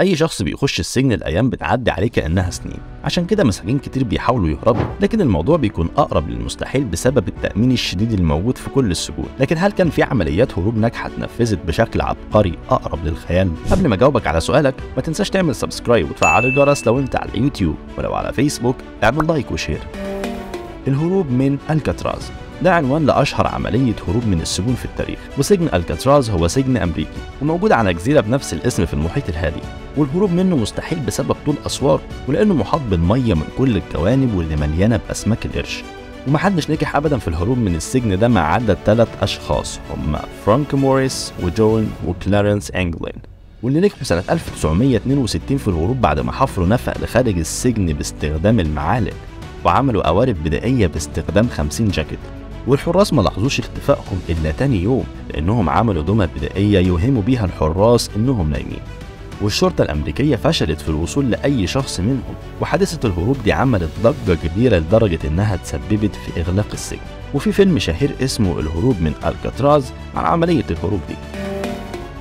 اي شخص بيخش السجن الايام بتعدي عليه كانها سنين، عشان كده مساجين كتير بيحاولوا يهربوا، لكن الموضوع بيكون اقرب للمستحيل بسبب التامين الشديد الموجود في كل السجون. لكن هل كان في عمليات هروب ناجحة اتنفذت بشكل عبقري اقرب للخيال؟ قبل ما اجاوبك على سؤالك ما تنساش تعمل subscribe وتفعل الجرس لو انت على اليوتيوب، ولو على فيسبوك اعمل like و share. الهروب من الكاتراز ده عنوان لأشهر عملية هروب من السجون في التاريخ. وسجن الكاتراز هو سجن أمريكي وموجود على جزيرة بنفس الاسم في المحيط الهادي، والهروب منه مستحيل بسبب طول أسواره ولأنه محاط بالمية من كل الجوانب واللي مليانة بأسماك القرش. ومحدش نجح أبدا في الهروب من السجن ده ما عدا 3 أشخاص هم فرانك موريس وجون وكلارنس أنجلين، واللي نجحوا سنة 1962 في الهروب بعد ما حفروا نفق لخارج السجن باستخدام المعالق، وعملوا قوارب بدائية باستخدام 50 جاكيت. والحراس ما لاحظوش اختفائهم إلا تاني يوم لأنهم عملوا دمى بدائية يوهموا بيها الحراس إنهم نايمين. والشرطة الأمريكية فشلت في الوصول لأي شخص منهم، وحادثة الهروب دي عملت ضجة كبيرة لدرجة إنها تسببت في إغلاق السجن. وفي فيلم شهير اسمه الهروب من الكاتراز عن عملية الهروب دي.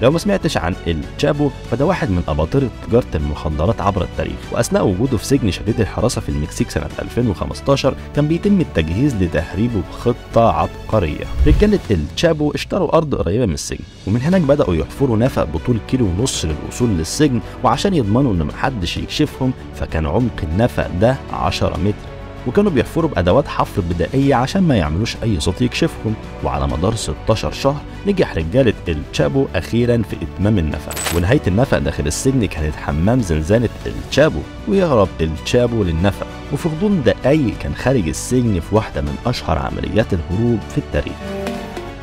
لو ما سمعتش عن التشابو فده واحد من أباطرة تجارة المخدرات عبر التاريخ، وأثناء وجوده في سجن شديد الحراسة في المكسيك سنة 2015 كان بيتم التجهيز لتهريبه بخطة عبقرية. رجالة التشابو اشتروا أرض قريبة من السجن، ومن هناك بدأوا يحفروا نفق بطول 1.5 كيلو للوصول للسجن، وعشان يضمنوا إن محدش يكشفهم فكان عمق النفق ده 10 متر، وكانوا بيحفروا بأدوات حفر بدائية عشان ما يعملوش أي صوت يكشفهم. وعلى مدار 16 شهر نجح رجالة التشابو أخيرا في إتمام النفق، ونهاية النفق داخل السجن كانت حمام زنزانة التشابو، ويهرب التشابو للنفق، وفي غضون دقايق كان خارج السجن في واحدة من أشهر عمليات الهروب في التاريخ.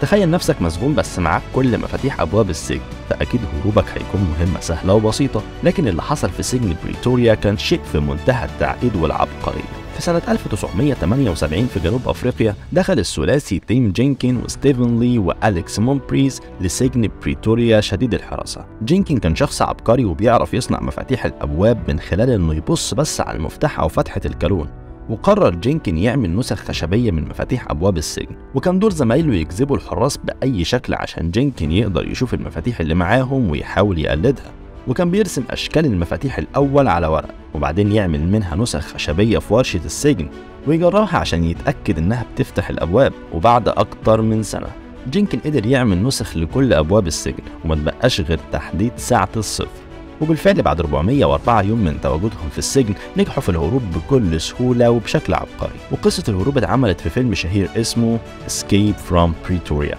تخيل نفسك مسجون بس معاك كل مفاتيح أبواب السجن، فأكيد هروبك هيكون مهمة سهلة وبسيطة. لكن اللي حصل في سجن بريتوريا كان شيء في منتهى التعقيد والعبقرية. في سنة 1978 في جنوب أفريقيا دخل الثلاثي تيم جينكين وستيفن لي وأليكس مونبريز لسجن بريتوريا شديد الحراسة. جينكين كان شخص عبقري وبيعرف يصنع مفاتيح الأبواب من خلال إنه يبص بس على المفتاح أو فتحة الكالون، وقرر جينكين يعمل نسخ خشبية من مفاتيح أبواب السجن، وكان دور زمايله يجذبوا الحراس بأي شكل عشان جينكين يقدر يشوف المفاتيح اللي معاهم ويحاول يقلدها. وكان بيرسم أشكال المفاتيح الأول على ورق وبعدين يعمل منها نسخ خشبية في ورشة السجن ويجربها عشان يتأكد إنها بتفتح الأبواب. وبعد أكتر من سنة جينكين قدر يعمل نسخ لكل أبواب السجن وما تبقاش غير تحديد ساعة الصفر. وبالفعل بعد 404 يوم من تواجدهم في السجن نجحوا في الهروب بكل سهولة وبشكل عبقري. وقصة الهروب اتعملت في فيلم شهير اسمه Escape from Pretoria.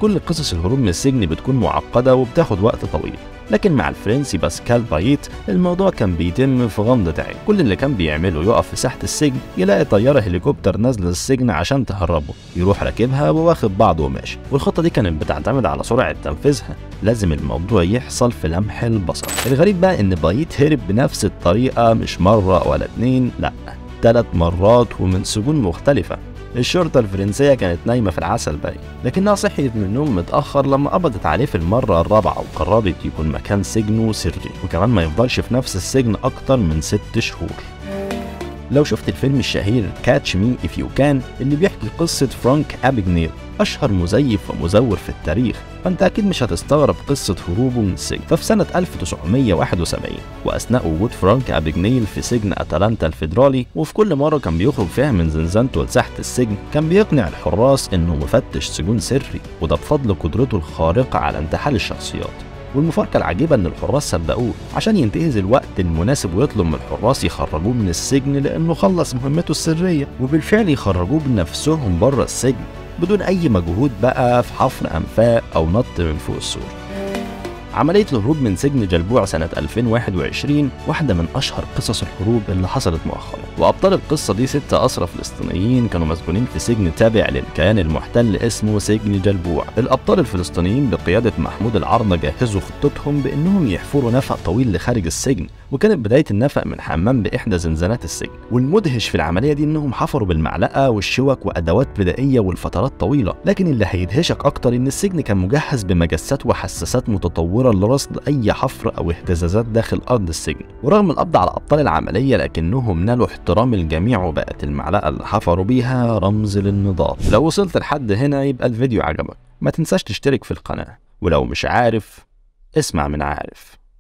كل قصص الهروب من السجن بتكون معقدة وبتاخد وقت طويل، لكن مع الفرنسي باسكال بايت الموضوع كان بيتم في غمضة عين. كل اللي كان بيعمله يقف في ساحة السجن يلاقي طيارة هليكوبتر نازلة السجن عشان تهربه، يروح راكبها وواخد بعضه وماشي. والخطة دي كانت بتعتمد على سرعة تنفيذها، لازم الموضوع يحصل في لمح البصر. الغريب بقى إن بايت هرب بنفس الطريقة مش مرة ولا اتنين، لأ 3 مرات ومن سجون مختلفة. الشرطة الفرنسية كانت نايمة في العسل باين، لكنها صحيت من النوم متأخر لما قبضت عليه في المرة الرابعة وقررت يكون مكان سجنه سري، وكمان ما يفضلش في نفس السجن أكتر من 6 شهور. لو شفت الفيلم الشهير Catch Me If You Can اللي بيحكي قصة فرانك أبيجنيل أشهر مزيف ومزور في التاريخ، فأنت أكيد مش هتستغرب قصة هروبه من السجن. ففي سنة 1971 وأثناء وجود فرانك أبيجنيل في سجن أتلانتا الفيدرالي، وفي كل مرة كان بيخرج فيها من زنزانته لساحة السجن كان بيقنع الحراس إنه مفتش سجون سري، وده بفضل قدرته الخارقة على انتحال الشخصيات. والمفارقة العجيبة إن الحراس صدقوه عشان ينتهز الوقت المناسب ويطلب من الحراس يخرجوه من السجن لأنه خلص مهمته السرية، وبالفعل يخرجوه بنفسهم بره السجن بدون أي مجهود بقى في حفر أنفاق أو نط من فوق السور. عملية الهروب من سجن جلبوع سنة 2021 واحدة من أشهر قصص الهروب اللي حصلت مؤخرا، وأبطال القصة دي 6 أسرى فلسطينيين كانوا مسجونين في سجن تابع للكيان المحتل اسمه سجن جلبوع. الأبطال الفلسطينيين بقيادة محمود العرضة جهزوا خطتهم بأنهم يحفروا نفق طويل لخارج السجن، وكانت بداية النفق من حمام بإحدى زنزانات السجن. والمدهش في العملية دي إنهم حفروا بالمعلقة والشوك وأدوات بدائية والفترات طويلة، لكن اللي هيدهشك أكتر إن السجن كان مجهز بمجسات وحساسات متطورة لرصد أي حفر أو اهتزازات داخل أرض السجن. ورغم القبض على أبطال العملية لكنهم نالوا احترام الجميع، وبقت المعلقة اللي حفروا بيها رمز للنضال. لو وصلت لحد هنا يبقى الفيديو عجبك، ما تنساش تشترك في القناة، ولو مش عارف اسمع من عارف.